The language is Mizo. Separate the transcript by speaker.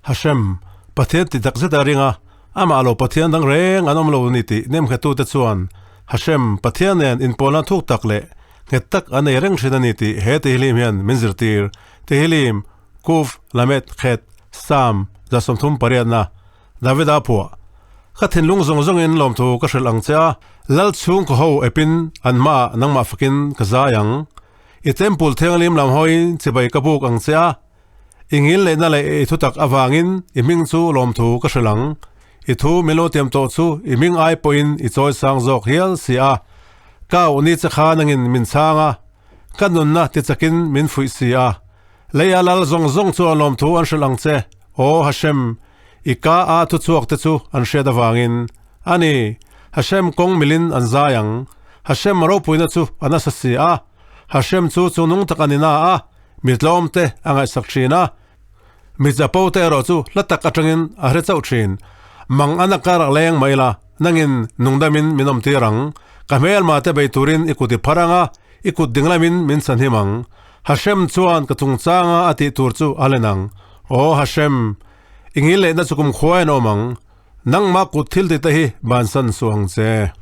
Speaker 1: Hashem, Pathian ti takzet a ring a, amah lo Pathian dang reng an awm lo ni tih nemnghetute chuan Hashem, Pathian nen inpawlna thuk tak leh nghet tak an nei reng thin a ni tih he Tehillim hian min zirtir. Tehillim, Kuf, Lamed, Khet, Sam, 38 na, Davida phuah. Ka thinlung zawng zawngin lawmthu ka hrilh ang che a, Lal chhungkaw ho epin an hmaah nangmah fakin ka zai ang. I temple thianghlim lam hawiin chibai ka buk ang che a, I ngil neihna leh i thutak avangin i hming chu lawmthu ka hrilh ang. I thu min lo tiam tawh chu i hming ai pawhin i chawi sang zawk hial si a. Ka auh ni che kha nangin min chhang a, ka nunna ti chakin min fuih si a. Leia lal zawng zawng chuan lawmthu an hrilh ang che, Aw Hashem, i ka a thuchhuak te chu an hriat avangin. A ni, Hashem kawng milin an zai ang. Hashem ropuina chu a nasa si a. Hashem chu chungnung tak a ni na a. Mi tlawmte a ngaihsak thin a, mi chapo te erawh chu hla tak atangin a hre chauh thin. Mang an a kar a leng mai la, nangin nungdamin min awm tir ang. Ka hmelma te bei turin i kut i phar ang a, i kut dinglamin min chhanhim ang. Hashem chuan ka chungchanga a tih tur chu a len ang. Aw Hashem, i ngil lehna chu kumkhua in awm ang. Nangmah kut thil tite hi bansan suh ang che.